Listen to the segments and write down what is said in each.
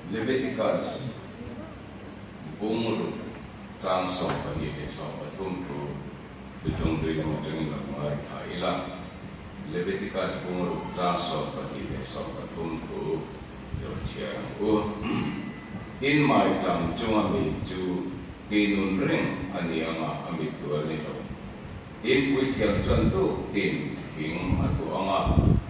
Leviticus bung ruk chang 12 leh 13 thu Thuthlung Hlui lam atangin lo ngaithla ila. Leviticus bung ruk chang 12 leh 13 thu lo chhiar ang u. Tin maicham chunga mi chu tinun reng a ni anga a mit tual ni lo. Tin puithiam chuan tuk tin thing a tuah anga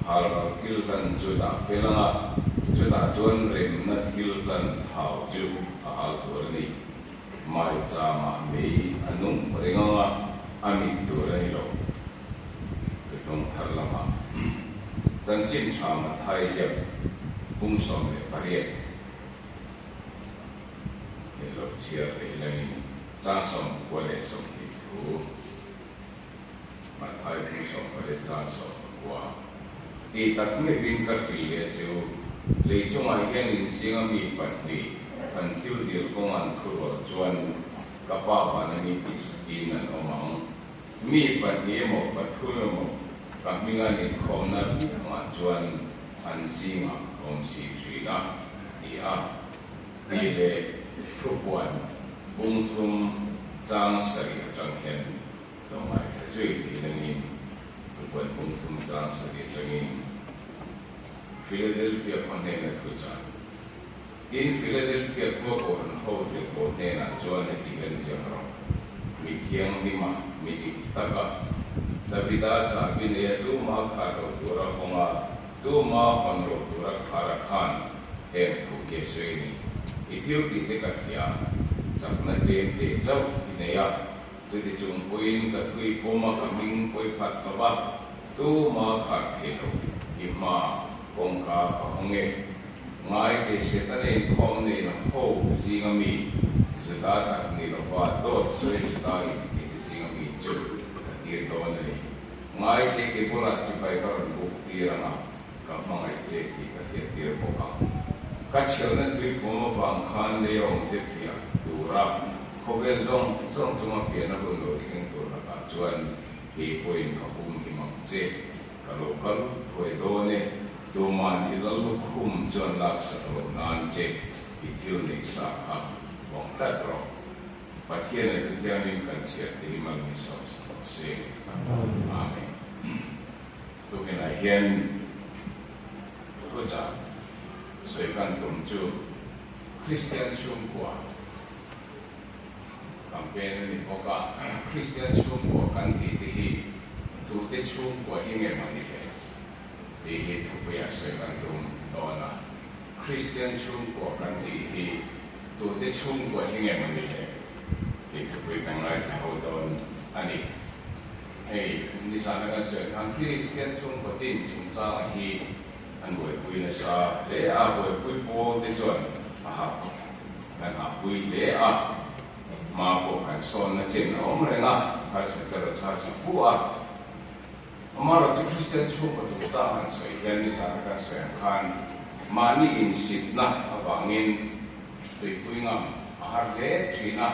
halral thil hlan chu dah fel anga chutah chuan remna thil hlan thau chu a hal tur a ni. Maichama mei a nung reng anga a mit tur a ni lo. Thuthlung thar lamah chanchin tha Mathai ziak pum 18 leh lo chhiar leh langin chang 19 leh 20 thu Mathai pum 18 chang 19 ti tak meuhin ka hrilh leh chu lei chungah hian inzinga mi pahnih an thil dil kawng an thurual chuan ka pa van a ni tih sakin an awm ang. Mi pahnih emaw pathum emaw ka hming an inkhawmna piangah chuan an zingah ka awm si thin a, ti a. Tih leh thupuan bung thum chang sarih atang hian lo ngaithla zui tih langin thupuan bung thum chang sarih atangin Philadelphia khua hnena thu chan. Tin, Philadelphia khua Kohhran ho tirhkoh hnenah chuan heti hian ziak rawh, Mi thianghlima, mi dik taka Davida chahbi neia tuma khar lo tura hawnga tuma hawn lo tura khara khan heng thu hi a sawi a ni. I thil tih te ka hria, chakna tlem te chauh i nei a, chuti chung pawhin ka thui pawma ka hming pawi phat lo va, tuma khar thei lo i hma kawngka ka hawng e. Ngai te Setana inkhawm nei lo ho zinga mi Juda tak ni lova dawt sawi Juda in ti te zinga mi chu ka tir dawn a ni. Ngai te ke bulah chibai ka rawn buk tir anga ka hmangaih che tih ka hriat tir bawk ang. Ka chhelna tuipuam avang khan leiawm te fiah tura khawvel zawng zawng chunga fiahna hun lo thleng tur lakah chuan kei pawhin ka humhim ang che. Ka lo kal thuai dawn e, tuman i lal lukhum chuan laksak lo nan che i thil nei sa kha vawng tlat rawh. Pathian a thutiangin kan chhiar te hi mal min sawm sak rawh se. Amen. Tukinah hian thuchah sawi kan tum chu Kristian chhungkua campaign a ni bawk a, Kristian chhungkua kan tih te hi tute chhungkua hi nge mah ni le tih hi thupuiah sawi kan tum dawn a, Kristian chhungkua kan tih hi tute chhungkua hi nge mah ni le tih thupui kan ngaithla ho dawn a ni. Hei nizana kan sawi khan Kristian chhungkua tin chungchanga hi an buaipui nasa hle a, buaipui pawl te chuan a hah kan hahpui hle a, hma pawh kan sawnna chen a awm reng a, harsat erawh chu harsa fu a. Amaherawh chu Kristian chhungkaw chungchang han sawi hian nizana kan sawi ang khan mahni insitna avangin tuipui ngam a har hle thin a,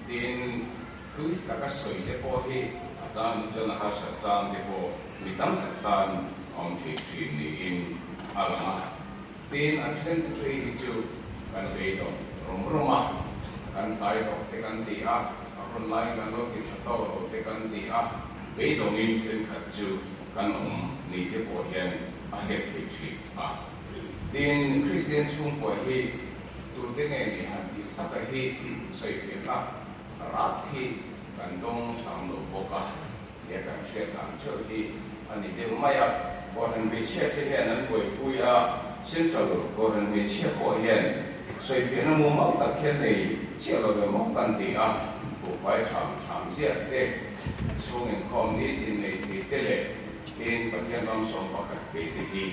tin tui taka sawi te pawh hi a chang hi chuan a harsat chang te pawh mi tam tak tan a awm thei thin niin a lang a. Tin, a then phei hi chu kan beidawng rawm rawm a, kan tlai tawh te kan ti a, a hun laiin kan lo ti tha tawk lo te kan ti a, beidawngin thenkhat chu kan awm ni te pawh hian a hek thei thin a. Tin, Kristian chhungkua hi tute nge ni han tih taka hi sawifiahna rat hi kan dawng tham lo bawk a. Nia kan hriat dan theuh hi a ni deuh mai a, Kohhran hmeichhia te hian an buaipui a, Central Kohhran hmeichhia pawh hian sawifiahna mumal tak hian nei chiah lo ve maw kan ti a, buhfai tham tham ziah te, chhung inkhawm nitin nei thei te leh tin Pathian ram sawm pakhat pe te hi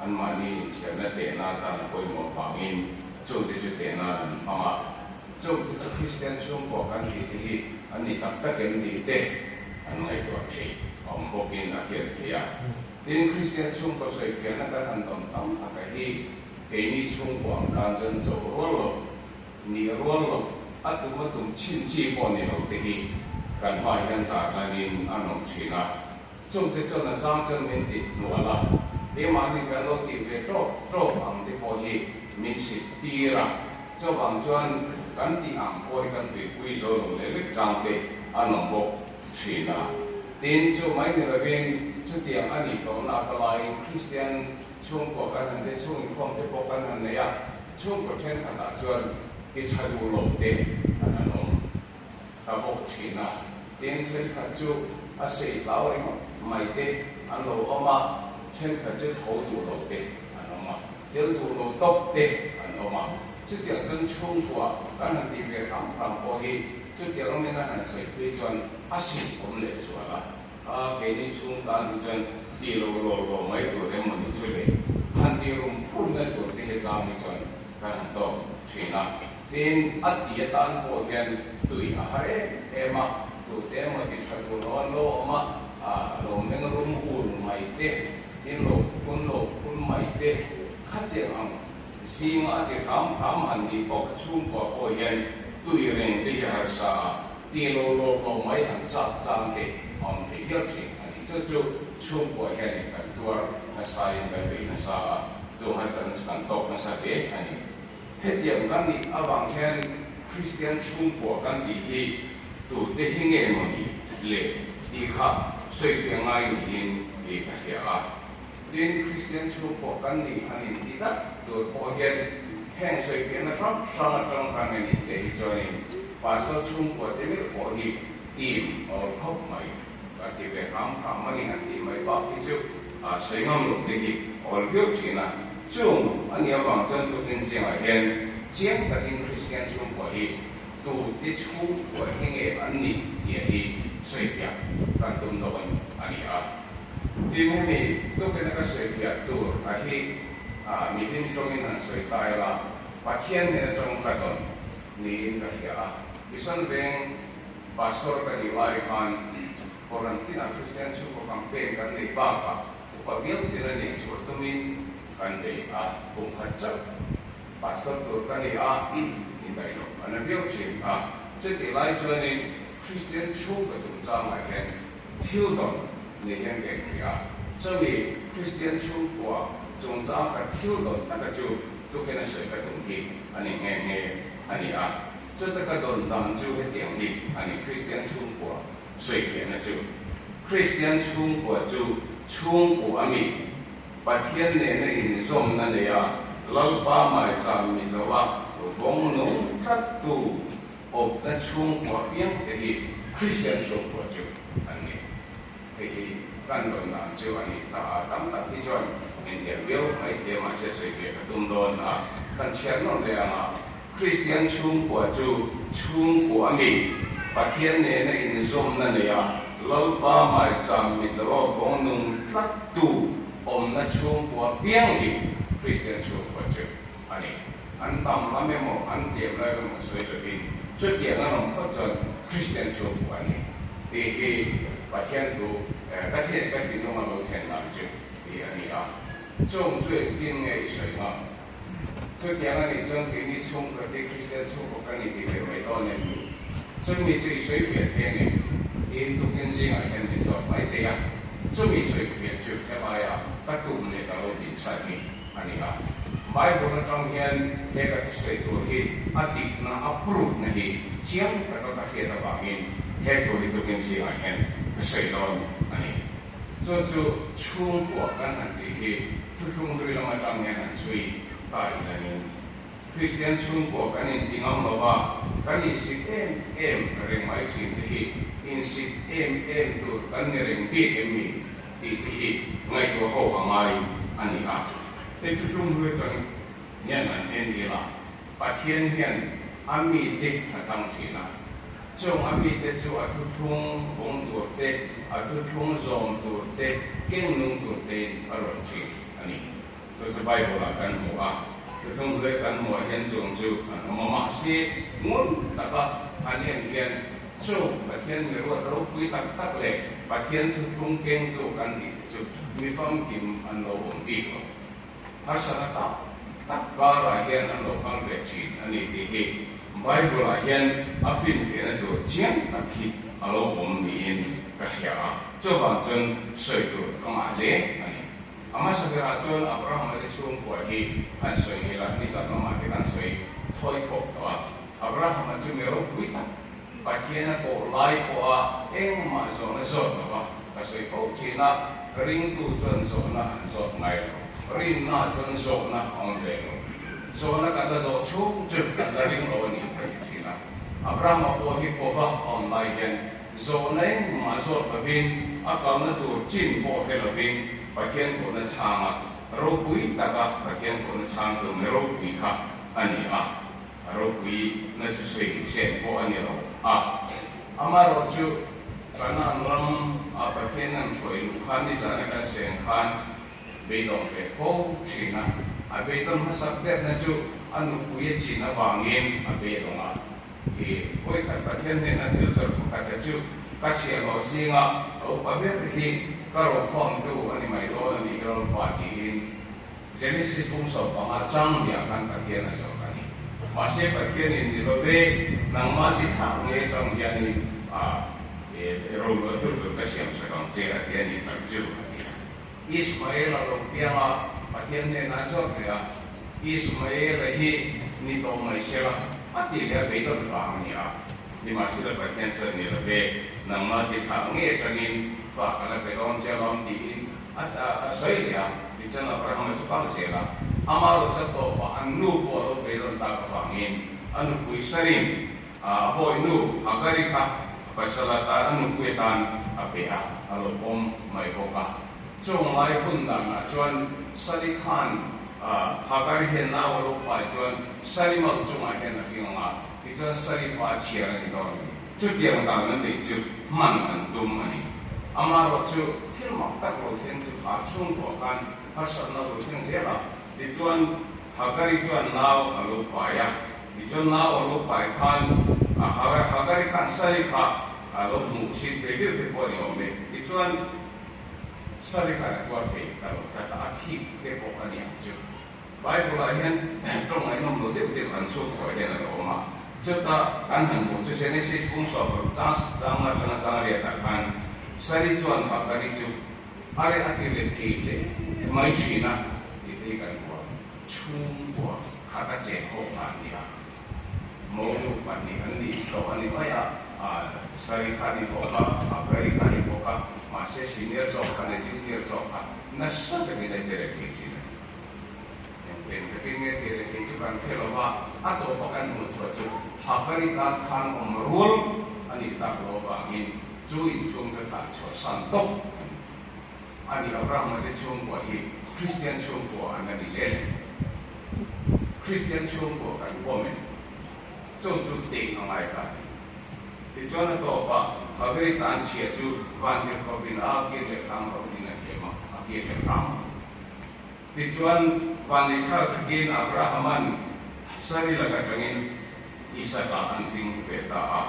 anmahni inchhiarna tehna atan a pawimawh vangin chungte chu tehna an hmang a. Chungte chu Kristian chhungkua kan tih te hi an ni tak tak em tih te an ngaihtuah thei a awm bawkin a hriat theih a. Tin, Kristian chhungkaw sawifiahna kan han tawn tam taka hi keini chhungkua ang tan chuan chauh rual lo, nih rual lo, a tum a tum chhin chi pawh ni lo te hi kan hmaah hian tarlanin an awm thin a. Chungte chuan a chang chuan min ti hnual a. Keimahni kan lo tih ve ṭawp ṭawp ang te pawh hi min sit tir a, chuvang chuan kan tih ang pawh hi kan tuipui zo lo leh lek chang te an awm bawk ṭhin a. Tin, chu mai ni lovin chutiang a nih tawh nak alaiin Kristian chhungkua kan han te, chhung inkhawm te pawh kan han nei a, chhungkaw ṭhenkhatah chuan ti ṭha duh lo te an han awm. Ka bawk thin a, tin thenkhat chu a sei hlau ringawt mai te an lo awm a, thenkhat chu tho duh lo te an awm a, tel duh lo tawp te an awm a. Chutiang chuan chhungkua kan han tih ve hram hram pawh hi chutiang awmin a han sawi phei chuan a sih awm leh zual a, a keini chhung tan hi chuan tih lo law law mai tur emaw ni chu le han tih rum rum na tur te hi chang hi chuan kan han tawk thin a. Tin, a ti atan pawh hian tui a har em em a, tute emaw ti tha tur lo an lo awm a, lo meng rum ur mai te, tin lo phun lo phun mai te, khatiang ang zinga a ti hram hram han nih pawh kha chhungkua pawh hian tui reng te hi harsa a, ti lo lawk lo mai han chak chang te a awm thei hial thin a ni. Chu chu chhungkua hianin kan tuar nasa in kan bei nasa a, chu harsatna chu kan tawk nasa hle a ni. Hetiang kan nih avang hian Kristian chhungkua kan tih hi tute hi nge maw ni le tih kha sawifiah ngai niin i ka hria a. Tin, Kristian chhungkua kan nih han inti tlat tur pawh hian heng sawifiahna hrang hrang atang kan en inte hi chuanin Pastor chhungkua te meuh pawh hi team awl khawp mai kan ti ve hram hram a ni han tih mai bak hi chu sawi ngam loh te hi awl viau thin a. Chung a nih avang chuan tukin zingah hian chiang takin Kristian chhungkua hi tute chhungkua hi nge an nih tih hi sawifiah kan tum dawn a ni a. Tin, hemi tukina ka sawifiah tur a hi mihlim tawngin han sawi ta ila, Pathian nen atang ka dawn niin ka hria a. Mission Veng Pastor ka nih lai khan Quarantine-ah Kristian chhungkaw campaign kan nei bakah Upa viau tina nei chhuah tumin kan bei a, kum khat chauh Pastor tur ka ni a, indaih loh a na viau thin a. Chutih lai chuanin Kristian chhungkaw chungchangah hian thil dawn nei hian ka inhria a, chumi Kristian chhungkua chungchang ka thil dawn taka chu tukin a sawi ka tum hi a ni nghe nghe a ni a. Chuta ka dawn dan chu hetiang hi a ni, Kristian chhungkua Sawifiahna chu, Kristian chhungkua chu chhungkua a mi, Pathian nena inzawmna nei a, Lalpa maicham mi lo a vawng nung tlattu awpna chhungkua piangte hi Kristian chhungkua chu an ni. Hei hi kan rawn dan chu a ni ta a, tam tak hi chuan inhnial viau mai thei a, mahse sawifiah ka tum dawn a, kan chhiar nawn leh ang a. Kristian chhungkua chu chhungkua a mi, Pathian nena inzawmna nei a, Lalpa maicham mit lo a vawng nung tlattu awmna chhungkua piang hi Kristian chhungkua chu a ni. An tam lam emaw, an tiam lai emaw sawi lovin chutiang an awm phawt chuan Kristian chhungkua a ni tih hi Pathian thu ka thian ka thinlung a lo thlen dan chu tih a ni a. Chung chu engtin nge i sawi ngam? Chutiang a nih chuan keini chhungkua te Kristian chhungkaw kan inti ve mai dawn em ni? Chumi chu i sawi fiah thei a ni. Tiin tukin zingah hian min zawt mai thei a. Chumi sawi fiah chu helaia ka tum leh ka lo tih chhan hi a ni a. Bible atang hian he ka thusawi tur hi a dikna, a proof na hi chiang taka ka hriat avangin he thu hi tukin zingah hian ka sawi dawn a ni. Chu chu chhungkua kan han tih hi thuthlung hlui lam atang hian an chhui ta ilanin Kristian chhungkua kan inti ngam lo va, kan insik em em reng mai thin te hi insik em em tur kan ni reng bik em ni tih te hi ngaihtuah ho a ngai a ni a. Hei thuthlung hlui atang hian an en ila Pathian hian a mite a tlang thin a. Chung a mite chu a thuthlung vawng tur te, a thuthlung zawm tur te, keng nung tur tein a rawn thin a ni. Chu chu Bible-ah kan hmu a, thuthlung hlui kan hmuh ah hian chung chu an awm a, mahse ngun taka han en hian chung Pathian miruat ropui tak tak leh Pathian thuthlung kengtu kan tih te chu mi famkim an lo awm bik lo. Harsatna tak tak karah hian an lo kal ve thin a ni tih hi Bible-ah hian a finfiahna tur chiang tak hi a lo awm niin ka hria a, chuvang chuan sawi tur ka ngah hle a ni. A hmasa ber. berah chuan Abrahama te chhungkua hi han sawi ila, nizan lamah te kan sawi thawi thawk tawh a. Abrahama chu mi ropui tak, Pathian a koh lai pawha engmah zawhna zawt lo va, ka sawi fo thin a, ringtu chuan zawhna an zawt ngai lo, rinna chuan zawhna a awm ve lo. Zawhna kan la zawh chhung chu kan la ring lo a ni ka ti thin a. Abrahama pawh hi kova a awm lai hian Zawhna engmah zawt lovin, a kalna tur chin pawh hre lovin Pathian kohna chhanga ropui taka Pathian kohna chhang tur mi ropui kha a ni a, a ropui na chu sawi sen pawh a ni lo a. Amaherawh chu Kanaan ram a Pathian an hruai luh khan nizana kan seng khan beidawng ve fo thin a, a beidawn hmasak berna chu a nupui a chin avangin a beidawng a. I vawikhat Pathian hnena thil zawrh pakhat te chu ka chhiahhlawh zinga ka upa ber hi ka rokhawmtu a ni mai dawn a nih ka rawn pa tiin Genesis bung 15 chang hniah khan Pathian a zawrh a ni. Mahse Pathianin ni love nangmah chi thlak nge atang hianin a ro tur tur ka siam sak ang che a ti a ni tak chu a ti a. Ismael-a lo piang a, Pathian hnenah a zawrh leh a, Ismael-a hi ni tawh mai sela, a ti leh a beidawn vang a ni a. Nimahsela Pathian chuan ni lo ve, nangmah chi thlah nge atangin fa ka la pe dawn che alawm tiin a sawi leh a. Tichuan Abrahama chu kal zel a, ama rawh tawpah an nu pawh a lo beidawn tak avangin a nupui Sarin A bawihnu Hagari kha a pasal atan a nupui atan a pe a, a lo pawm mai bawk a. Chung lai hun danah chuan Sari khan Hagari hian nau a lo pai chuan Sari mal chungah hian a hring ang a, tichuan Sari fa a chhiar a ni dawn a ni. Chutiang dan an neih chu hman an tum a ni. Amaherawh chu thil mak tak lo thleng chu kha chhungkua khan harsatna lo thleng zel a, tichuan Hagari chuan nau a lo pai a. Tichuan nau a lo pai khan Hagari khan Sari kha a lo hmuh chhin thei deuh te pawh a ni awm e. Tichuan Sari khan a tuar thei ta lo tlat a, a thik te pawh a ni ang chu. Bible ah hian tawng ngaihnawm lo deuh deuh an chhuk thuai hian a lo awm a. Chuta kan han hmuh chu Genesis bung 16 chang chang atanga chang riatah khan Sari chuan Hagari chu a reh a ti leh thei hle mai thin a tih te hi kan hmu a. Chhungkua khat a cheng ho kha an ni a, Monu pahnih an ni tawh a ni mai a, Sari kha a ni bawk a, Hagari kha a ni bawk a, mahse senior zawk kha leh junior zawk kha nasa takin a tel thei thin a ni. Engtin takin nge tel thei chu kan hre lo va, a tawpa kan hmuh chhuah chu Hagari tan khan awm rual a nih tak loh avangin chu inchhung te tlan chhuah san tawp a ni. A ni Abrahama te chhungkua hi Kristian chhungkua an la ni zel em? Kristian chhungkua kan pawm em? Chung chu tih a ngai ta a ni. Tichuan a tawpah Hagari tan chhia chu vantirhkohvin a kir leh hram ro in a thlem a, a kir leh hram a. Tichuan vanneihthar takin Abrahama'n Sari lak atangin Isaka an hring ve ta a.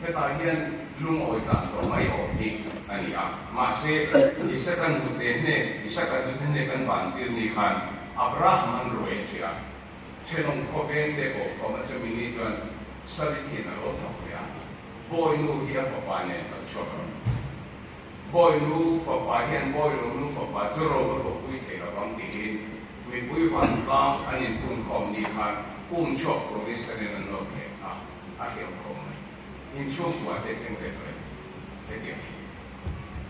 Hetah hian lungawi tlan tawh mai awm hi a ni a. Mahse, Isaka'n hnute hne, Isaka hnute hne kan van tir ni khan Abraham an ruai a ṭhi a. Thenawm khawveng te pawh kawm a chumi ni chuan Sari thin a lo thawk leh a. Bawi nu hi a fapa nen kan chhuak a. Bawi nu fapa hian bawi lo nu fapa chu ro a hlawhpui thei lo vang tiin mipui vantlang an inpunkhawm ni khan um chhuak turin Sari'n an nawr leh a. A hleuh khawp mai. Inchhungkua te thleng ve tawh em? Hetiang hi.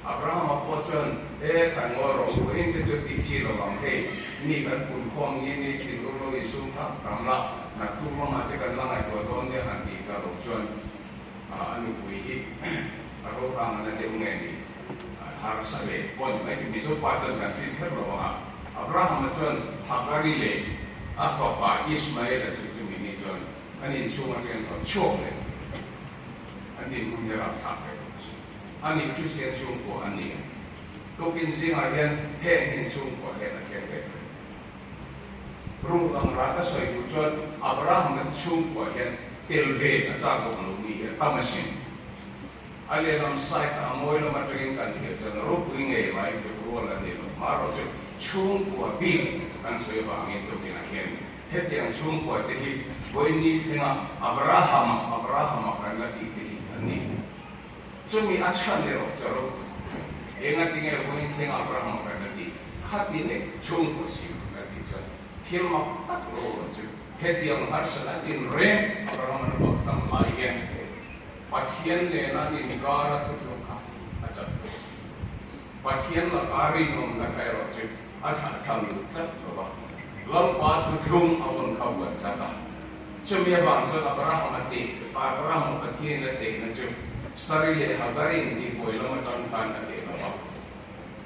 Abrahama pawh chuan, E, kan ngawi rawh u, eng te chu tih chi lo ang hei, mi kan pun khawm ni ni thin ur lo insum thak tam la, naktuk lamah te kan la ngaihtuah dawn nia han tih ta lo chuan a nupui hi a rorang a na deuh nge ni? Harsa ve pawh ni mai. Mizo pa chuan kan tlin kher lo ang a. Abrahama chuan Hagari leh a fapa Ismaela chu chumi ni chuan An inchhung atangin rawn chhuak leh an dinhmun hi rapthlak ve bawk chu a ni. Kristian chhungkua an ni a, tukin zingah hian heng inchhungkua hian a thleng ve thei. Ruk ang rata sawi duh chuan Abraham-a te chhungkua hian tel ve a chak bawk lo mi hi a tam asin. A lehlam side a ngawi lam atangin kan thlir chuan ropui ngei mai tluk rual an ni lo. Marawh chu chhungkua bik kan sawi avangin tukinah hian Hetiang chhungkua te hi vawiin thlenga Abrahama, Abrahama kan la tih te hi an ni. Chumi a chhan erawh chu a ropui. Engatinge vawiin thlenga Abrahama kan la tih? Khati leh chhungkaw siam kan tih chuan thil mak tak lo awm chu hetiang harsatna tinreng Abraham-a bak tam lai hian Pathian nena an inkar a thuthlung kha a chat thung. Pathian laka rinawmna kha erawh chu a thlahthlam duh tlat lo va, Lalpa thuthlung a vawn kha vuan tlat a. Chumi avang chuan Abraham-a teh, Abraham-a Pathianin a tehna chu Sari leh Hagarin tihbuai lam atang khan a teh lo va.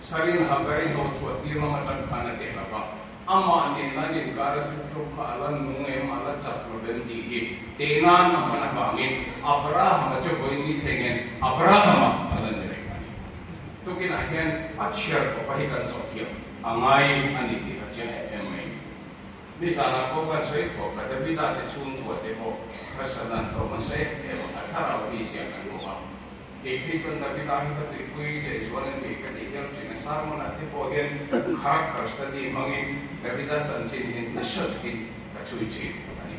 Sarin Hagari hnawhchhuah tir lam atang khan a teh lo va, amah nena an inkar a thuthlung kha a la nung em, a la chak lo em tih hi teh nan a hman avangin Abrahama chu vawiin ni thlengin Abrahama a la ni reng a ni. Tukinah hian a chhiar tawpa hi kan chawh thiam a ngai a ni tih ka chiang em em mai. Nizanah pawh kan sawi khawp a, Davida te chhungkua te pawh harsatna an tawm nasa em em a, a thlarau hi ziah kan hmu a. Kei phei chuan Davida hi ka tuipui leh zual a ni ka tih hial thin a, sermon-ah te pawh hian character study hmangin Davida chanchin hi nasa takin ka chhui thin a ni.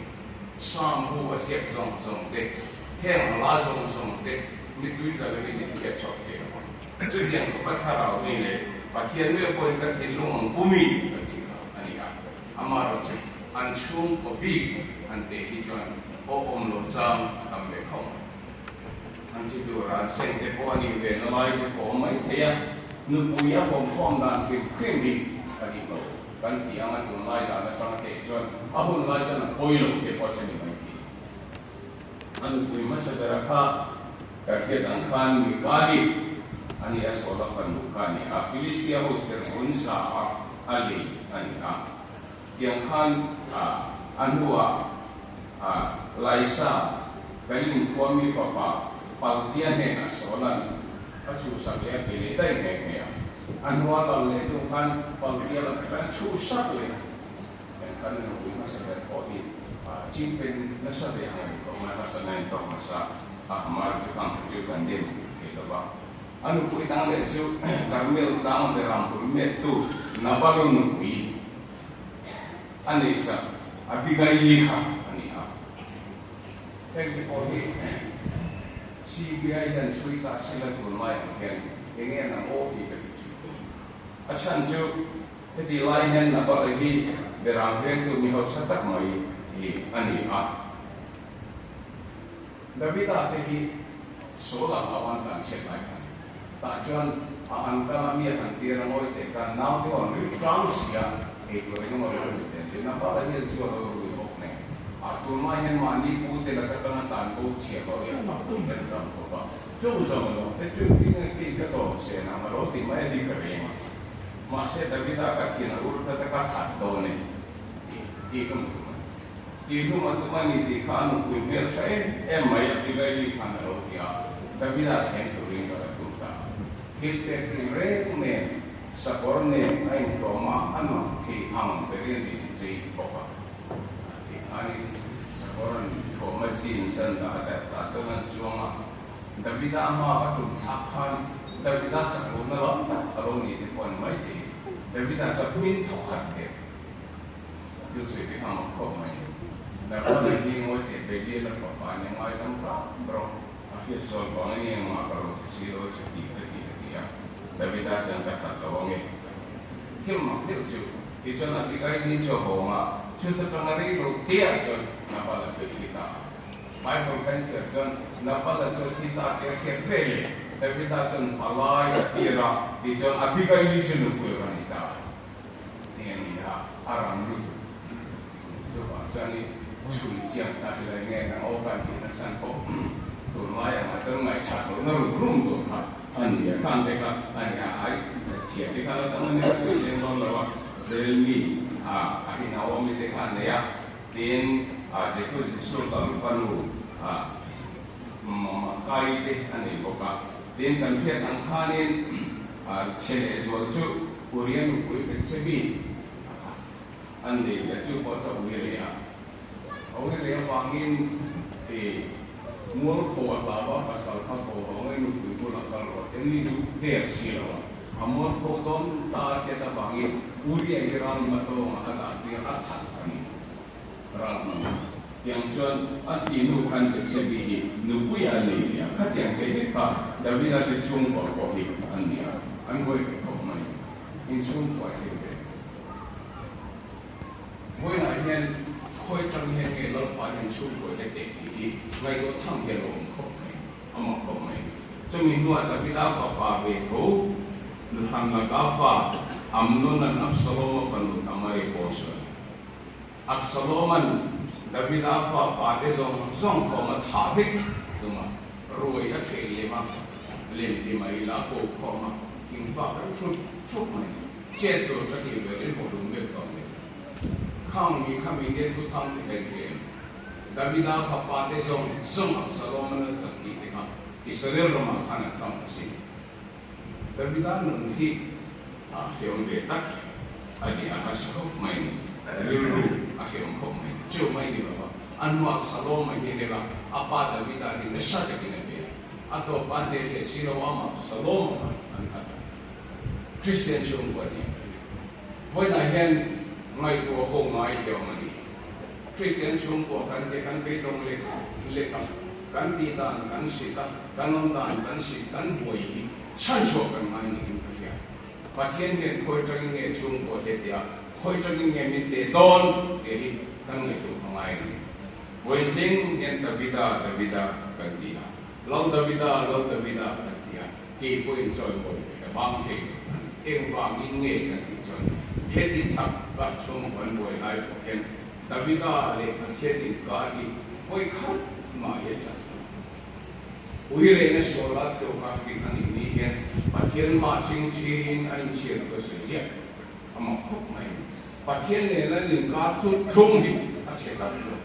Psalm bu a ziak zawng zawng te, heng hla zawng zawng te mitui tla lovin in chhiat chhuak thei lo ang. Chutiang khawpa thlarau mi leh Pathian meuh pawhin ka thinlung ang pumi ka tih kha a ni a, amaherawhchu an chhungkaw bik han teh hi chuan awh awm lo chang a tam ve khawp mai. An chi tur an seng te pawh a nih ve na lai te pawh a awm mai thei a, nupui a fawmkhawm dan hrim hrim hi a dik lo kan tih ang a, tunlai dan atanga teh chuan a hun lai chuan a pawi lo te pawh a che ni mai thei. A nupui hmasa bera kha kan hriat ang khan Mikali a ni a, Saula fanu kha a ni a, Filistia ho serhmun za a a lei a ni a, tiang khan a hnuah Laisa, Galim khuami fapa Paltia hnenah Saula'n a chhuhsak leh a pe leh daih nghe nghe a. A hnua lal leh hnu khan Paltia lakah khan chhuhsak leh a. Heng khan a nupui hmasa ber pawh hi ching pen nasa ve ang a ni tawh mai, hmasa na in tawk nasa a, amah chu kang chu kan dem thei lo va. A nupui dang leh chu Karmel tlang beram bul mettu Nabal-a nupui a neihsak Abigaili kha a ni a. Heng te pawh hi CBI hian chhui ta sila tun lai ang hian eng nge an aw tih ka ti thin. A chhan chu heti lai hian Nabal-a hi beram vengtu mi hausa tak mai hi a ni a. Davida te hi Saul ang lo an tan chhiat lai kha a ni. Tah chuan a han kal a, mi a han tir a, ngawi teh khan naute ho an rilru tang si a, ei tur eng emaw lo lut teh an ti. Nabala hian chu a lo rui bawk nen. A tunlai hian mahni pu te laka tanga tan bo chhiah lo hi a fak thei hian a dam khawp a. Chu zawng a lo te chu engtin nge kei ka tawm se nang a lo ti mai a ni ka reng a. Mahse Davida ka thin a ur tlat a, ka that dawn e tih tih ka hmu tum a ni. Tih hlum a tum a ni tih kha a nupui hmel tha em em mai Abigaili khan a lo ti a, Davida thleng turin ka la tum ta. Thil pek tin reng nen, sakawr nen a inthuam a, a nawm theih ang berin a inchei bawk a. Tih khanin sakawr an inthuam a, jeans an dah a, darh tah chuan an chuang a. Davida a hma a tum thlak khan Davida chak lohna lam tak a lo ni te pawh a ni maithei. Davida chuan hmin thawkhat teh. Thil sawi te kha mak khawp mai. Narbona hi ngawi teh Belial a fapa a nia ngai dam rap rawh. A hriat sual vang eng eng mah ka lo ti si lo chu ti ka ti ka ti a. Davida chuan ka that lo ange. Thil mak deuh chu tichuan Abigaili chu a hawng a, chuta tanga rei lo te ah chuan Nabala chu a thi ta a. Bible kan chhiar chuan Nabala chu a thi ta tih a hriat ve leh Davida chuan palai a tir a, tichuan Abigaili chu nupui a va nei ta a. Ti a ni a, a ram lutuk chuvang chuanin chhun chiang ta hi lai nge kan aw kan tih nasa pawh tunlai angah chuan ngaihchah lohna rum rum tur kha a ni a, khang te kha a ni a, ai chhia te kha la tam a ni a, sawi chiang dawn lo a, Zelmi a a hi Naomi te kha a nei a, tin a Jehu Jesu kam fanu a Makai te a nei bawk a, tin kan hriat ang khanin a chhe lehzual chu Uria nupui Bethsebi a kha an nei leh chu pawh chu a ui reh a. A ui reh avangin i mualpho a hlau a, pasal kha ko vang in nupui bulah kal rawh te ni duh der si lo a. A mualpho dawn ta a hriat avangin Uria hi ral hmatawngah a dah tir a that a ni. Ral hmang tiang chuan a thi hnu khan Bethsebi hi nupui a nei leh a, khatiang te vek kha Davida te chhungkaw pawh hi an ni a, an buai ve khawp mai. In chhungkua thei ve. Vawiinah hian khawi tang hian nge Lalpa hian chhungkua hi a teh tih hi ngaihtuah tham hi a lo awm khawp mai, a mak khawp mai. Chumi hnuah Davida fapa ve tho Nuhran laka fa Amnona'n Absaloma fanu Tamari pawh sawi. Absaloma'n Davida fa pate zawng zawng kawm a thlah vek tum a, ruai a ṭheh lem a, lem ti mai ila a ko khawm a, thingfa kan ṭhup ṭhup mai. Chet tur ka tih ve rilru lung vek tawh mai. Khang mi kha mi nge thu thang ti thei hle em? Davida fa pate zawng zawng Absaloma'n a that tih te kha Israel ramah khan an tlang asin. Davida nun hi a hreawm ve tak a ni, a harsa khawp mai ni, rilru a hreawm khawp mai ni. Chu mai ni lova, a hnuah Saloma hi hel a, a pa Davida hi nasa takin a bia a, a tawpa a hneh leh si lo amah Saloma kha an that a. Kristian chhungkua ni ang hi vawiinah hian ngaihtuah ho ngai hi a awm a ni. Kristian chhungkua kan ti kan beidawng lek lek a, kan tih dan kan sit a, kan awm dan kan sit, kan buai hi chhanchhuah kan ngai niin ka hria. Pathian hian khawi tangin nge chhungkua te tia, khawi tangin nge min teh dawn tih hi kan ngaihtuah ka ngai a ni. Vawiin hian Davida, Davida kan ti a, Lal Davida, Lal Davida kan ti a, kei pawhin chawimawi ka bang thei lo. Engvangin nge kan tih chuan heti tak ka chhungkaw an buai lai pawh hian Davida leh Pathian inkar hi vawi khat mah hi a chak lo. Ui rehna suala tluk a hrin a nih ni hian Pathian mah ching thiin a inchhiar ka sawi ziah a mak khawp mai. Pathian nen an inkar thlung thlung hi a chhe tlat lo.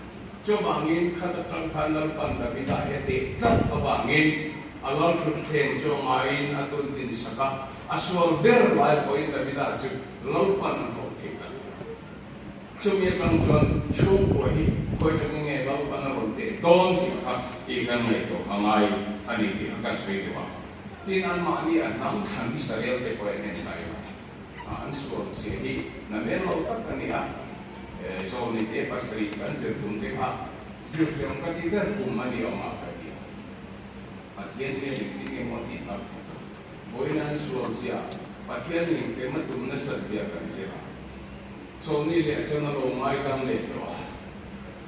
Chuvangin khat atang khan Lalpan Davida hi a teh tlat avangin a lalthutthleng chu a ngaiin a tun din sak a, a sual ber lai pawhin Davida chu Lalpan a hlawh thei tlat lo. Chumi atang chuan chhungkua hi khawi tangin nge Lalpan a rawn teh dawn tih kha tih kan ngaihtuah a ngai a ni tih kha kan sawi duh a. Tin, anmahni a hnam thlan Israel te pawh en en ta ila. An sual zia hi na men lo tak a ni a, Zawlni te pasarih kan zir tum te kha zirhliam ka ti ber kum a ni awm a ka ti a. Pathian hian engtin nge maw tih tak vawiin an sual zia, Pathian in hrem a tum nasat zia kan zir a. Chawlni leh chuan a lo ngaidam leh tawh a,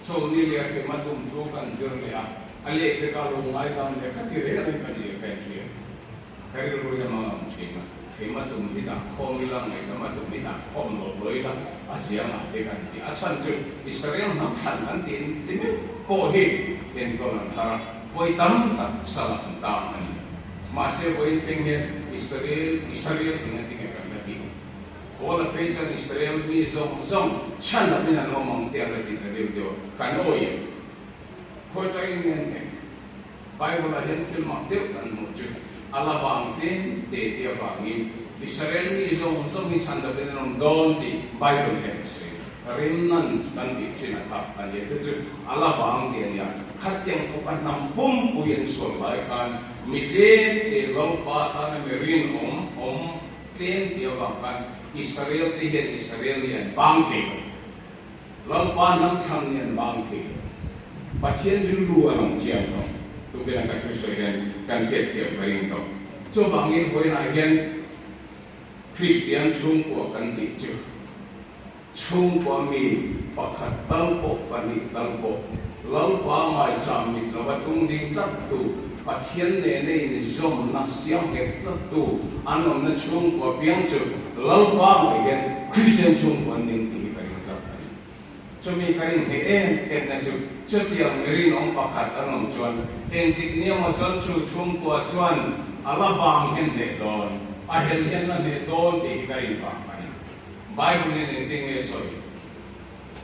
chawlni leh hrem a tum thu kan zir leh a, a lehpek a lo ngaidam leh ka ti reng a ni ka ni ka inhria. Ka rilru hian a awm thin a, keimah tum hi dah khawm ila, ngaihdama tum hi dah khawm lo lo ila, a ziang ah te kan ti. A chhan chu Israel hnam thlan kan tih ti meuh pawh hi enkawl an thar a, vawi tam tak sal an tang a ni. Mahse vawiin thleng hian Israel, Israel eng a ti nge kan la tih? Paula phei chuan Israel mi zawng zawng chhan lovin an awm ang tih a la ti ta deuh deuh a, kan awi em? Khawi tangin nge an eng? Bible-ah hian thil mak deuh kan hmuh chu a la vang tlem te tih avangin Israel mi zawng zawng hi chhan lovin an awm dawn tih Bible hian a sawi. Remnant kan tih thin a kha a nia chu chu a la vang tih a nia. Khatiang khawpa hnam pumpui an sual lai khan mi tlem te Lalpa tana mi rinawm awm tlem tih avang khan Israel te hian Israel nih an bang thei lo. Lalpa hnam thlang nih an bang thei lo. Pathian rilru a lang chiang tawh. Tupin a kan thusawi hian kan hriatthiam ka ring tawh. Chuvangin vawiinah hian Kristian chhungkua kan tih chu chhungkua mi pakhat tal pawh pahnih tal pawh Lalpa ngaicham mit lova tung ding tlattu, Pathian nena inzawmna siam nghet tlattu an awmna chhungkua piang chu Lalpa ngei hian Kristian chhungkua an ding tih hi ka ring tlat a ni. Chumi ka rin theih em em na chu chutiang mi rinawm pakhat an awm chuan engtik ni emaw chuan chu chhungkua chuan a la vang hian hneh dawn, a hel hian la hneh dawn tih hi ka rin vang a ni. Bible hian engtin nge sawi?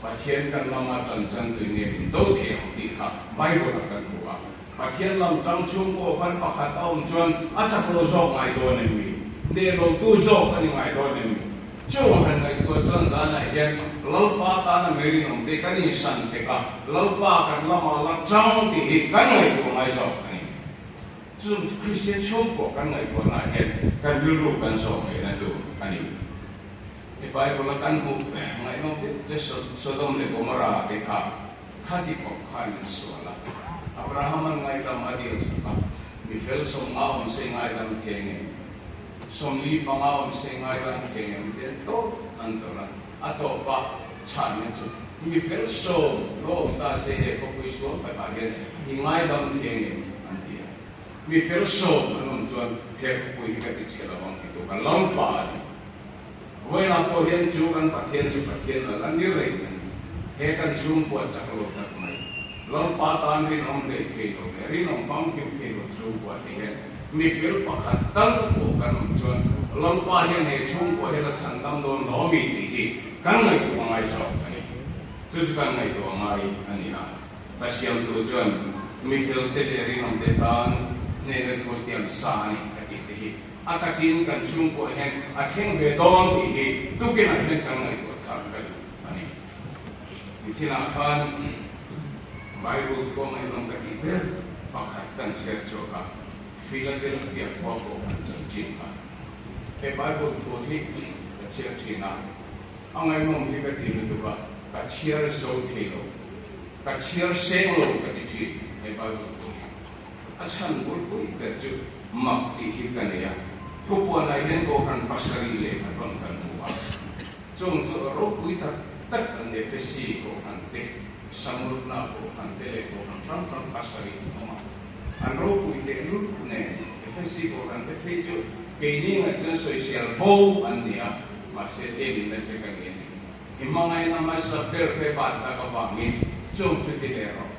Pathian kan lama tan chan tui nge min do thei ang tih kha Bible ah kan hmu a. Pathian lam tang chhungkaw khan pakhat a awm chuan a chak lo zawk ngai dawn em mi? Neh lo tu zawk a ni ngai dawn em mi? Chu han ngaihtuah chuan zanah hian Lalpa tana mi rinawm te kan insan tek a, Lalpa kan lama la tang tih hi kan ngaihtuah ngai zawk a ni. Chu Kristian chhungkaw kan ngaihtuahnaah hian kan rilru kan zawh ngaihna tur a ni. He Bible a kan hmuh ngaihnawm deuh te Sodom leh Gomorrah te kha khati khawp khan an sual a, Abraham an ngaidam a dil sak a, mi fel sawm nga awm se ngaidam thei ngei. 45 awm se ngaidam thei em ten tawp an tawrh a, a tawpa chhanna chu mi fel sawm lo awm ta se he khawpui sual takah hian i ngaidam thei em an ti a. Mi fel sawm an awm chuan he khawpui hi ka ti chhe lo ang titu kan Lalpa a ni. Vawiinah pawh hian chu kan Pathian chu Pathian a la ni reng a ni. He kan chhungkua chak lo tak mai, Lalpa tan rinawm hlei thei lo leh rinawm famkim thei lo chhungkua te hian mi fel pakhat tal pawh kan awm chuan Lalpa hian he chhungkua hi la chhan dam dawn lo ami tih hi kan ngaihtuah ngai zawk a ni. Chu chu kan ngaihtuah ngai a ni a. Ka siamtu chuan mi fel te leh rinawm te tan hnehna thu tiam sa a ni ka tih te hi A takin kan chhungkuah hian a thleng ve dawn tih hi tukinah hian kan ngaihtuah thar ka duh a ni. Nichinah khan Bible khua ngaihnawm ka tih ber pakhat kan chhiar chhuak a, Philadelphia khua pawh kan chanchin kha. He Bible thu hi ka chhiar thin a, a ngaihnawm hi ka ti lutuk a, ka chhiar zo thei lo, ka chhiar seng lo ka ti thin he Bible thu hi. A chhan bulpui ber chu mak tih hi ka nei a, thupuanah hian Kohhran pasarih lehkha thawn kan hmu a, chung chu ropui tak tak an Ephesi Kohhran te, Samurna Kohhran te leh Kohhran hrang hrang pasarih an awm a. An ropui tehlul nen Ephesi Kohhran te phei chu keini ngaih chuan sawisel bo an ni a, mahse emin a che ka ni a ni. I hmangaihna hmasa ber khe ban tak avangin chung chu ti leh rawh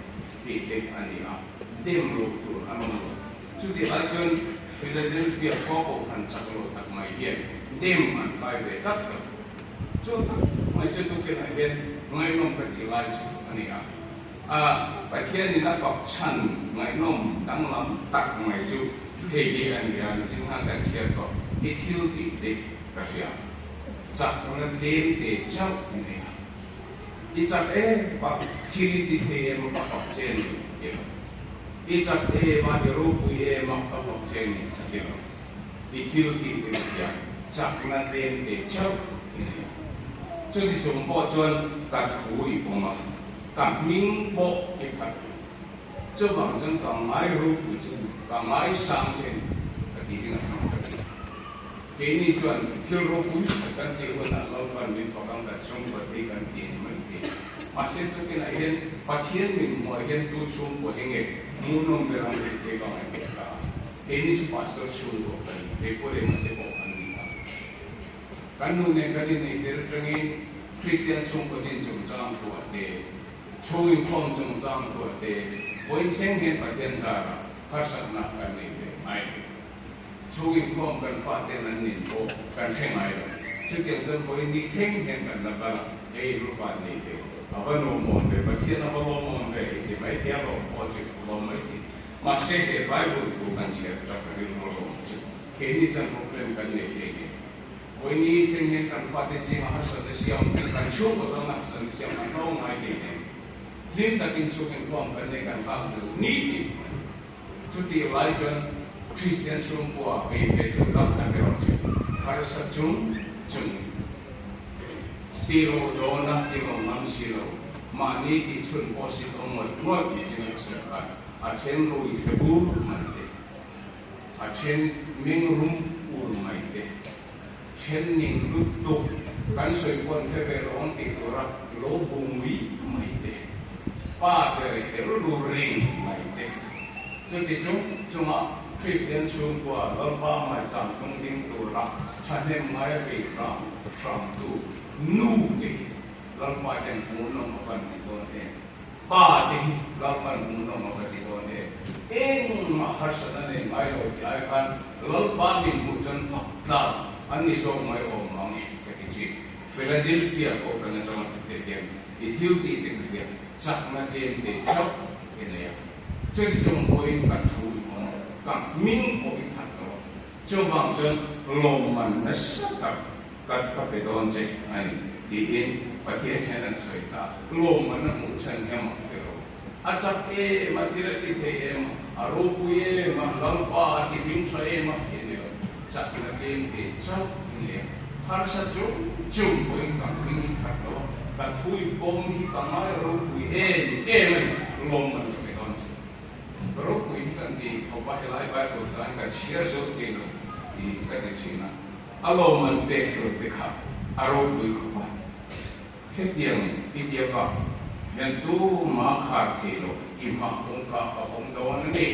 tih te a ni a, dem loh tur an awm lo. Chutih lai chuan Philadelphia khua pawh han chak lo tak mai hian dem an kai ve tlat lo. Chu tak mai chu tukinah hian ngaihnawm ka tih lai chu a ni a. A Pathianin a fak chhan ngaihnawm danglam tak mai chu hei hi a ni a, nichin khan kan chhiar tawh i thil tih te ka hria. Chakna tlem te chauh i nei a. I chak em a, thil i ti thei em a ka fak che ni a ti lo. I chak em a, i ropui em a ka fak che ni a ti lo. I thil tih te ka hria, chakna tlem te chauh i nei a. Chuti chung pawh chuan ka thu i pawm a, ka hming pawh i phat lo. Chuvang chuan ka ngai ropui che ni, ka ngaisang che ni ka ti hi ngaihtuah ka ti. Keini chuan thil ropui tak kan tih hunah Lalpan min fak ang kan chhungkua te kan ti ni mai te. Mahse tukinah hian Pathian min hmuah hian tu chhungkua hi nge hmuhnawm ber ang tih te ka ngaihtuah ta a. Keini chu pastor chhungkua kan ni, kei pawh leh mate pawh kan ni a. Kan nu nen kan inneih tir atangin Kristian chhungkua din chungchang thuah te, chhung inkhawm chungchang thuah te, vawiin thleng hian Pathian zarah harsatna kan nei ve ngai lo. Chhung inkhawm kan faten an nin pawh kan hre ngai lo. Chutiang chuan vawiin ni thleng hian kan la kal a, hei rufa nei ve, a va nuamawm ve, Pathian a va lawmawm ve i ti mai thei a, lawm pawh chu lawm mai thei. Mahse he Bible thu kan chhiar tap a rilru lawm chu keini chuan problem kan nei hle nge. Vawiin ni thleng hian kan fate zinga harsatna siam, kan chhungkaw tana harsatna siam kan hlawm ngai hle nge. Hlim takin chhung inkhawm kan nei kan nghak duh ni tih mai. Chutih lai chuan Kristian chhungkua kei ve tur tam tak erawh chu harsa chung chung tilo dawna tilo ngam si lo, mahni tih chhun pawh si tawh ngawih ngawih ni chin a sawi khan a then rui thle bur mai te, a then meng rum ur mai te, then ning lutuk kan sawi pawn hre ve lo ang tih tura lo bu ngui mai te, pa ber her ru ring mai te. Chuti chu chunga Kristian chhungkua Lalpa maicham tung ding tura thahnem ngaia bei hram hramtu nu te hi Lalpa hian hmuhnawm a van ti dawn em? Pa te hi Lalpan hmuhnawm a va ti dawn em? Engmah harsatna nei ngai lo ti ai khan Lalpa min hmuh chuan fak tlak an ni zawk mai awm mang e ka ti thin. Philadelphia Kohhran atanga thute hian i thil tih te ka hian chakna tlem te chauh i nei a. Chuti chung pawhin ka thu i awm a, ka hming pawh i phat lo a. Chuvang chuan lawmman nasa tak ka ka pe dawn che a ni, tiin Pathian hian an sawi ta. Lawmman a hmuh chhan hiam a ti lo. A chak em a, thil a ti thei em a, a ropui em a, Lalpa a ti hming tha em a ti a ni lo. Chakna tlem te chauh i nei a, harsa chung chung pawhin ka hming i phat lo a, ka thu i pawm hi ka ngai ropui em em a ni, lawmman ka pe dawn che. Ropui hi kan ti khawp a, helai Bible chuan ka chhiar zo thei lo tih ka ti thin a. A lawmman pek tur te kha a ropui khawp a. Hetiang i ti avang hian tumah khar thei lo i hma kawngka ka awm dawn a ni.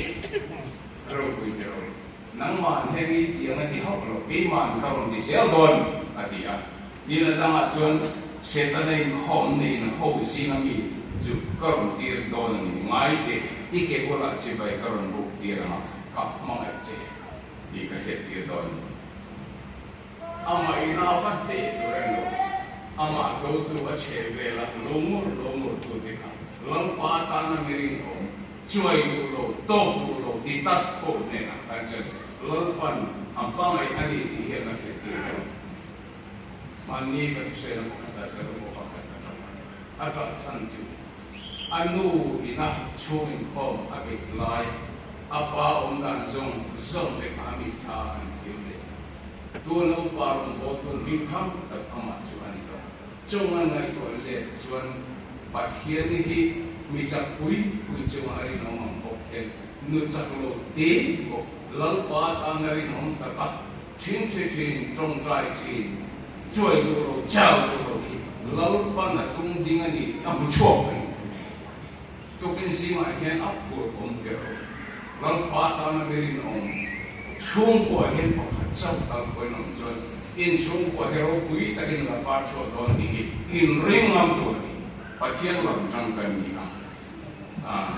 A ropui te rawh. Nangmah heng i tiang a ti hauh lo, keima'n ka rawn ti zel dawn, a ti a. Nila dangah chuan Setana inkhawm neiin ho zinga mi chu ka rawn tir dawn a ni. Ngai teh, i ke bulah chibai ka rawn buk tir ang a, ka hmangaih che tih ka hriat tir dawn a ni. Amah ina va hneh tur a ni lo. Amah dotu a chheh vela lo ngur lo ngur tute kha Lalpa tana mi rinawm Chuai duh lo, tawk duh lo ti tak ho hnenah khan chuan Lalpan a hmangaih a ni tih hian a hriattir lo. Mahni ka thusawi lam pakhat ah chuan upa pakhat ka ṭap a, a ṭah chhan chu a nu ina chhung inkhawm a bet lai, a pa awm dan zawng zawng te kha a mitthla an thlir leh. Tuna upa rawn haw tu hmingthang tak amah chu a ni tawh. Chung a ngaihtuah let chuan Pathian hi mi chak pui pui chunga a rinawm ang bawk hian nu chak lo te bawk Lalpa tan a rinawm tak a, thin thi thin, tawngtai thin, chuai duh lo, chau duh lo hi Lalpan a tum ding a ni tih a hmu chhuak a ni. Tukin zingah hian a phur awm ber lo. Lalpa tana mi rinawm chhungkua hian pakhat chauh tal pawhin awm chuan in chhungkua hi ropui takin la par chhuah dawn tih hi inring ngam tur a ni. Pathian lam tang kan ni a,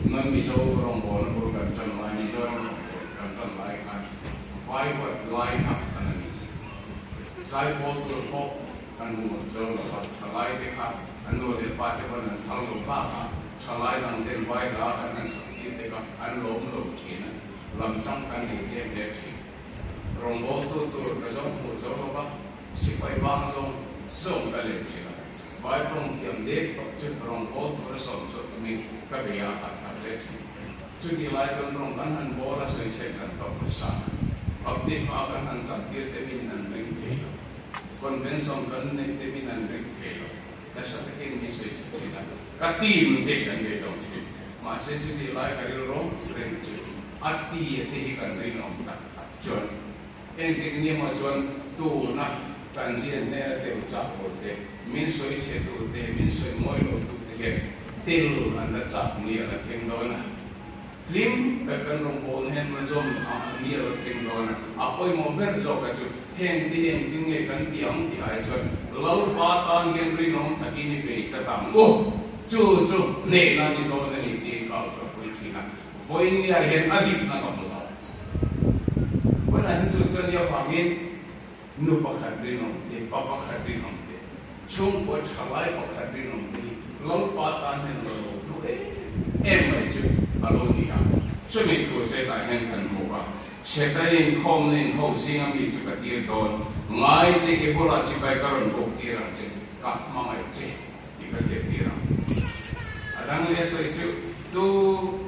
Noi Mizo rawngbawlna bul kan tan lai, Mizoram rawngbawlna kan tan lai khan vai huat lai kha kan a ni. Zaipawl tur pawh kan hmu ngawt zo lo va, thalai te kha an nu leh pa te pawn an phal lo bak a, thalai dang ten vai hla kan han sak tir te kha an lawm lo thin a, lam tang kan nei tlem hle thin. Rawngbawltu tur ka zawng hmuh zo lo va, sipai bang zawng zawng ka lem thin a, vai tawng thiam dek tawh chu rawngbawltu a sawm chhuah tumin ka bei a hat thar hle thin. Chutih lai chuan rawng kan han bawl a sawichhet kan tawk nasa a, baptisma kan han cham tir te min an ring thei lo. Convention kan neih te min an ring thei lo. Nasa takin min sawi chhe thin a, ka team te kan nei lo thin. Mahse chutih lai ka rilru reng chu a ti a te hi kan rinawm tak tak chuan engtik ni emaw chuan tuna kan zian hnena tel chak lo te, min sawi chhe tu te, min sawi mawi lo tu te hian tel an la chak ni a la thleng dawn a. Hlim tak kan rawngbawlna hian hmazawm a ni a lo thleng dawn a, a pawimawh ber zawk a chu heng te hi engtin nge kan ti ang tih ai chuan Lalpa tan hian rinawm takin i bei tlat ang u, chu chu hnehna ni dawn a ni tiin ka au chhuahpui thin a, vawinia hian a dikna ka hmu tawh. Vawiinah hian chu chuan i avangin nu pakhat rinawm te, pa pakhat rinawm te, chhungkua thalai pakhat rinawm te hi Lalpa tan hian lo lo hlu em em mai chu a lo ni a. Chumi thu chetah hian kan hmu a, Setana inkhawmna inho zinga mi chu ka tir dawn, ngai te ke bulah chibai ka rawn buk tir ang che, ka hmangaih che tih ka hriat tir ang. A dang leh sawi chu tu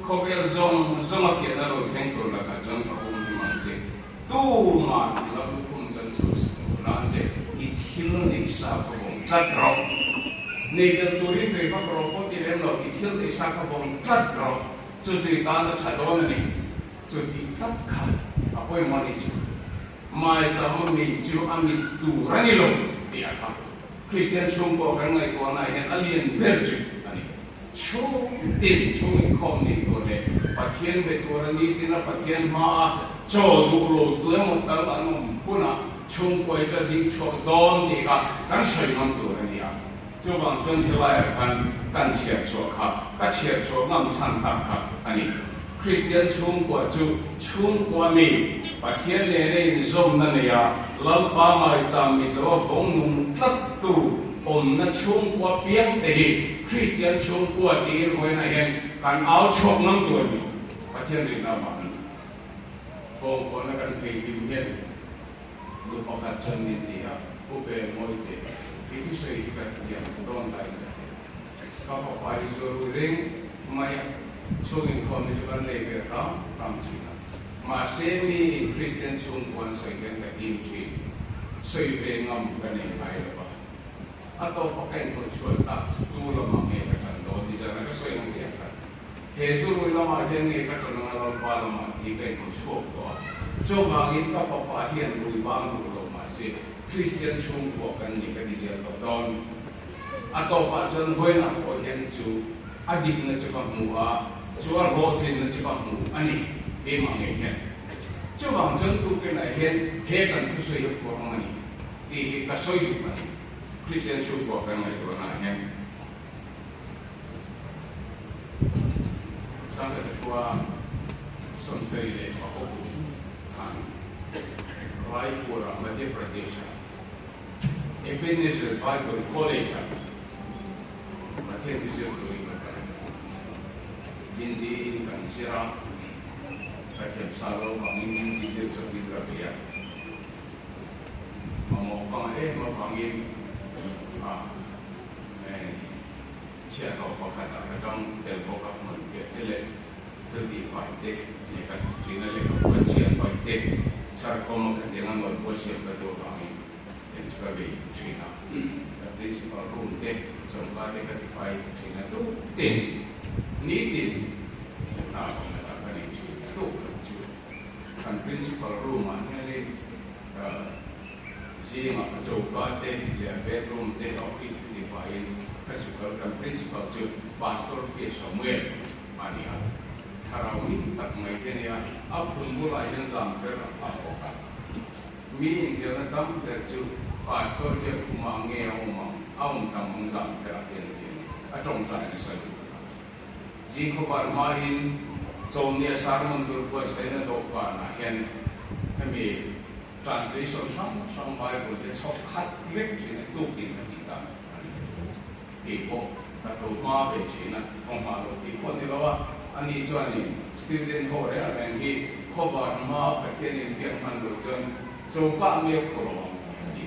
khawvel zawng zawnga fiahna lo thleng tur lakah chuan ka um him ang che. Tumah i lo lukhum chuan chhuah sak lo nan che i thil neih sa kha vawng tlat rawh. Nei belh turin vei vak rawh pawh ti lem lo, i thil neih sa kha vawng tlat rawh. Chu chu i tan a tha dawn a ni. Chu tih tlat kha a pawimawh a nih chu. Maicham a mit chu a mit tur a ni lo tih a kha. Kristian chhungkua kan ngaihtuahnaah hian a lian ber chu a ni. Chhung tin chhung inkhawm nih tur leh Pathian ve tur a ni tina Pathian hmaa chaw duh lo tu emaw tal an awm hunah chhungkuai chu a ding chhuak dawn tih kha kan sawi ngam tur a ni a. Chuvang chuan helaiah khan kan chhiar chhuah kha ka chhiar chhuah ngam chhan tak kha a ni. Kristian chhungkua chu chhungkua mi Pathian nena inzawmna neia Lalpa ngaicham mit lo a vawng nung tlat tu awmna chhungkua piang te hi Kristian chhungkua tiin vawiinah hian kan au chhuak ngam tur a ni. Pathian rinna avangin bawngkawnna kan phei hlim hian nu pakhat chuan min ti a, Pu Be Mawite, i thusawi hi ka thiam dawn dai ka ti. Ka fapa hi chu a rui reng mai a, chhung inkhawm hi chu kan nei ve ram ram thin a. Mahse mi in Kristian chhungkua an sawi hian ka tim thin, sawi ve ngam ka nei ngai lo va. A tawpa ka inhawi chhuah tak chu tu lamah nge ka tan dawn ni zan a ka sawi ang chiah khan he zu rui lamah hian nge ka tan anga Lalpa lamah tih ka inhawi chhuak tawh a. Chuvangin ka fapa hian rui bang duh lo mahse Kristian chhungkua kan ni ka ti zel tawh dawn. A tawpah chuan vawiinah pawh hian chu a dikna chu ka hmu a, chu a hlawhtlinna chu ka hmu a ni keimah ngei hian. Chuvang chuan tukinah hian he kan thusawi hi phuah ang a ni tih hi ka sawi duh a ni. Kristian chhungkua kan ngaihtuahnaah hian. Sangkachakua sawmsarih leh pakua kum khan Raipur-ah Madhya Pradesh-ah Ebenezer Bible College-ah Pathian thu zir turin ka kal a. Hindi-in kan zir a, ka thiam sa lo vangin Hindi zir chawpin ka bei a. Mamawh ka ngah em avangin a. Chhiahhlawh pakhatah ka tang tel bawk a, hmun piah te leh thil tihfai te leh ka thawkchina leh ka puan chhiat paih te chhar khawm a ka tiang a nawi pawh siam ka duh avangin eng chu ka bei thin a. Ka principal room te chawngka te ka tifai thin a tuk tin nitin hna pakhatah ka nei thin tuk chu kan principal room ah hianin ka Zingah ka choka te leh a bedroom te office te tifaiin ka chhukal kan principal chu Pastor P Samuel a ni a, thlarau mi tak mai hi a nia, a phun bulah hian zam ber a hawk a. Mi infiamna tam ber chu Pastor hi a khumah nge a awm ang, a awm tam ang zam berah hian a ti a ni, a tawngtai nasa lutuk a. Zing khawvar hmain Chawlhnia sermon tur buatsaihna dawhkanah hian hemi translation hrang hrang Bible te chhawk khat vek thin a tukin a tih dan a ni. Kei pawh ka tho hma ve thin a, tho hma lo tih pawh ni lo a, ani chuanin student ho reng reng hi khawvar hma Pathianin biak hman lo chuan chokah nge phawrh ang a ti.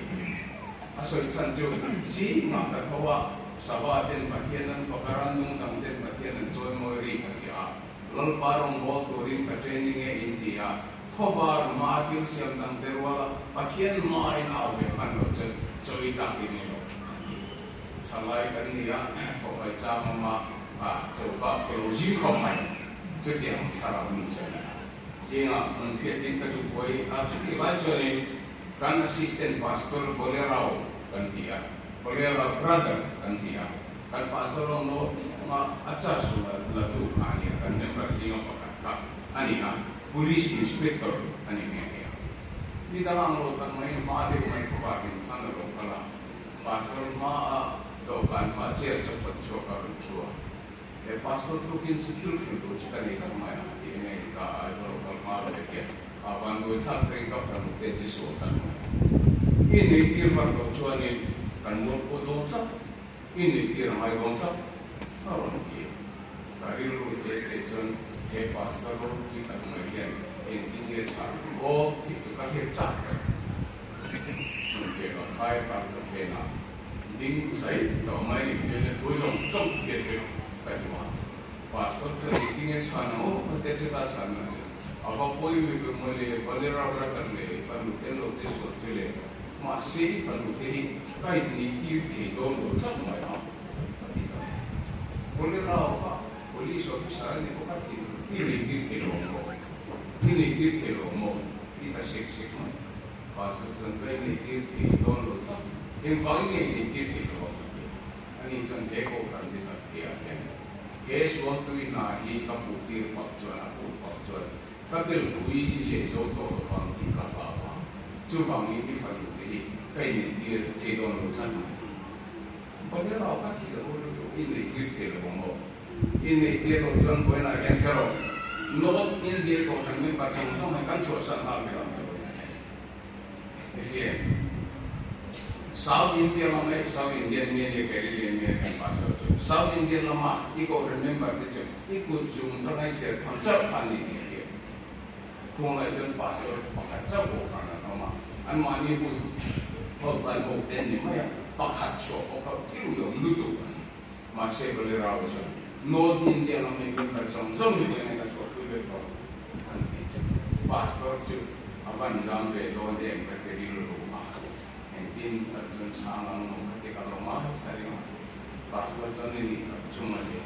A sawi chhan chu zingah ka tho a, Sava ten Pathian an fak a, rannung dang ten Pathian an chawimawi ri ka ti a, Lalpa rawngbâwl turin ka training e in ti a, khawvar hma thil siam dang te ruala Pathian hmain au ve hman lo chuan chawi tlak in ni lo a ti. Thalai kan ni a, khawhai chang awma choka ka lo zing khawp mai, chutiang thlarau mi chu a ni a. Zingah hmun phiatin ka zu buai a, chutih lai chuanin kan assistant pastor Bolerao kan ti a, Bolero brother kan ti a, kan pastor lo no anga a charge la la tu kha a ni a, kan member zinga pakhat kha a ni a, police inspector a ni nghe nghe a. Ni dang ang lo tak mai hma deuh mai khawpa din khan a lo kal a, pastor hma a dawhkan hma chair chu phawt chhuak a rawn thu a, he pastor tukin chu thil thleng tur chu ka nei tak mai a ti enge ni ta a, i va lo kal hma lo e tia a van nuai thlak takin ka fanu te chi sual tak mai. I nei tir vat loh chuanin kan mual pawh dawn tlat, i nei tir a ngai dawn tlat a rawn ti. Ka rilru te te chuan he pastor ropui tak mai hian engtin nge chhah ang aw tih chu ka hriat chak ber. Hmun ke ka khai kar ka phenah ding zai tawh mai ni thilna thu zawng zawng hriat chu ka duh a. Pastor chuan engtin nge chhan ang aw ka tia chutah chhan na chu A va pawi mi ve mawle, Valera brother leh i fanu te lo te sual chu le, mahse i fanu te hi ka in nih tir thei dawn lo tlat mai a, a ti ta. Valera aw kha police officer a ni bawk a ti, i nih tir thei lo maw? I nih tir thei lo maw? Ti ta sek sek mai. Pastor chuan ka in nih tir thei dawn lo tlat, engvangin nge i nih tir thei lo ang? a ti. Ani chuan he kohhran te tak te ah hian he sualtui hna hi ka hmuh tir pak chuan a hmuh pak chuan ka belpui leh zo tawh lo vang tih ka hlau a, chuvangin i fanu te hi ka inneihtir thei dawn lo tlat mai. Bolero ka thih lo lutuk inneihtir thei lo ang aw. Inneihtir loh chuan vawiinah hian hero North India kohhran member zawng zawng hi kan chhuahsan nghal ve ang che vawiinah hian. Hria South India lama i South Indian nge nia Caribbean nge kan pastor chu South Indian lama i kohhran member te chu i kut zum tanga i chhiar tham chauh kha an ni tih hria. Khung lai chuan pastor pakhat chauh pawh khan an awm a, anmahni hun thawt dan ho te an ni mai a, pakhat chhuah pawh kha thil uiawm lutuk a ni. Mahse Balirao chuan North India lama i member zawng zawng hi vawiin ka chhuahpui vek tawh an ti chu Pastor chu a van zam ve dawn em ka ti rilru a, engtin tak chuan chhang ang maw ka ti ka lo ngai thla ring a, Pastor chuan ni ni tak chunga leh.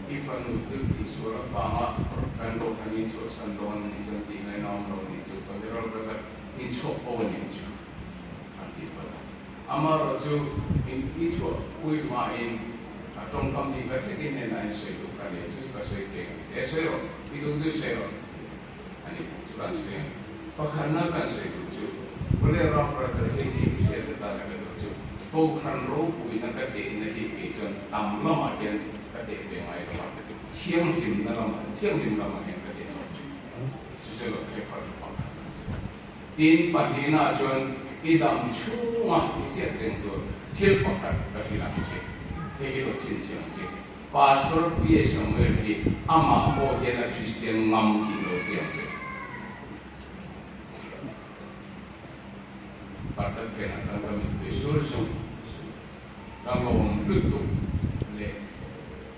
I fanu thil tihsual avanga kan kohhran in chhuahsan dawn a nih chuan tih ngaihna awm lo a nih chu, Federal brother in chhuak pawh a nih chu an ti phawt a. Amaherawh chu in i chhuah pui hmain a tawngkam bik a hrekin hnenah in sawi duh ka nia chu ka sawi thei ang e sawi rawh, i duh duh sawi rawh a ni chu kan sawi ang. Pakhatna kan sawi duh chu Bolero brother hei hi hriat atana ka duh chu Kohhran ropuina ka tehna hi kei chuan tam lamah hian ka teh ve ngai lo a, thianghlimna lamah, thianghlim lamah hian ka teh zawk thin. Chu chu lo thei phar lo pakhat a ni. Tin, pahnihnaah chuan i dam chhunga i hriat reng tur thil pakhat ka hrilh ang che. Hei hi lo chhinchhiah ang che. Pastor P.A. Samuel hi amah pawh hian a Kristian ngam tih lo hria ang che. Parda phenah khan ka mittui sur zung zung ka lawm lutuk leh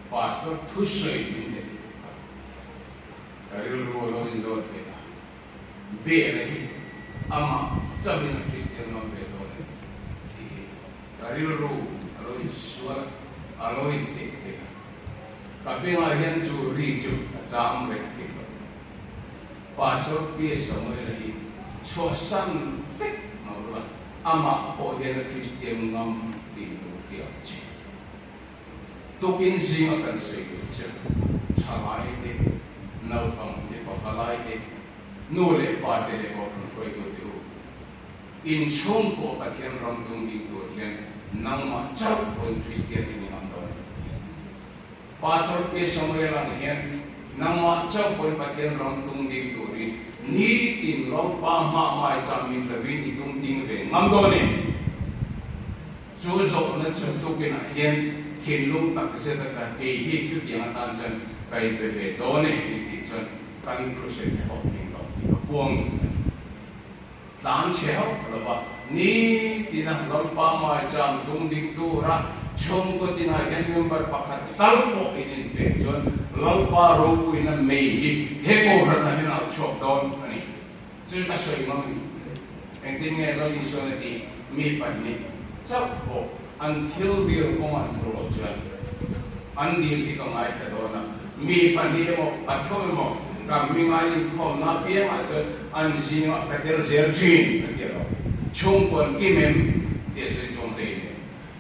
Pastor thusawi min be tih kha ka rilru a lo inzawt ve a, Bela hi amah chauhin a Kristian ngam ve dawn em tih hi ka rilru a lo insual a, a lo inteh thei a, ka bengah hian chu ri chu a cham reng thei lo. Pastor P. Samuela hi chhuahsan vek mah ula, amah pawh hian a Kristian ngam tih lo hria ang che. Tukin zinga kan sawi duh che, thalai te, naupang te, pavalai te, nu leh pa te leh kohhran hruaitu te u, inchhungkaw Pathian ram tung ding tur hian nangmah chauh pawhin Kristian i ni ngam dawn em? Pastor P. Samuel ang hian nangmah chauh pawhin Pathian ram tung ding turin nitin Lalpa hmah mai cham min lovin i tung ding ve ngam dawn em? Chu zawhna chu tukinah hian thinlung tak zet ata kei hi chutiang atan chuan ka inpe ve dawn e i tih chuan kan crusade hawk ding lo tih ka puang duh a ni. Tlang chhe hauh lo va, nitina Lalpa mai cham tung ding tura chhungkaw tinah hian member pakhat tal pawh in inpek chuan Lalpa ropuina mei hi he kohhranah hian a chhuak dawn a ni. Chu ka sawi ngam a ni. Engtin nge Lal Isuan a tih? Mi pahnih chauh pawh an thil dil kawngah an thu loh chuan an dil hi ka ngaithla dawn a, mi pahnih emaw pathum emaw ka hminga inkhawmna apiangah chuan an zingah ka tel zel thin a ti lo. Chhungkuan kim em tih a sawi chuang hlei nen,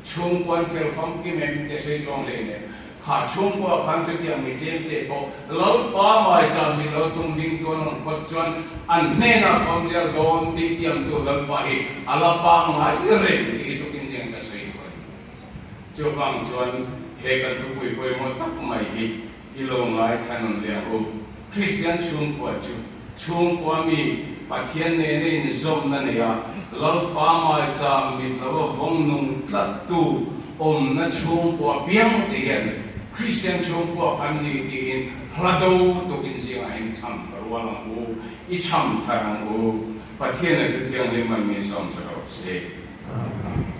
chhungkuan fel famkim em tih a sawi chuang hlei nen, Kha chhungkua khan chutiang mi tlemte pawh Lalpa maicham hi lo tum ding tuan ang phawt chuan an hnenah kawmzel dawn tih tiamtu Lalpa hi a la pangngai reng tih hi tukin zing ka sawi duh a ni. Chuvang chuan he kan thupui pawimawh tak mai hi i lo ngaithla nawn leh ang u. Kristian chhungkua chu chhungkua mi Pathian nena inzawmna nei a, Lalpa maicham mit lo a vawng nung tlattu awmna chhungkua piang te hian Kristian chhungkua kan ni tiin hla do tukin zingah hian i cham ta rual ang u, i cham thar ang u. Pathian a thuthianghlim man min sawm chak rawh se. Amen.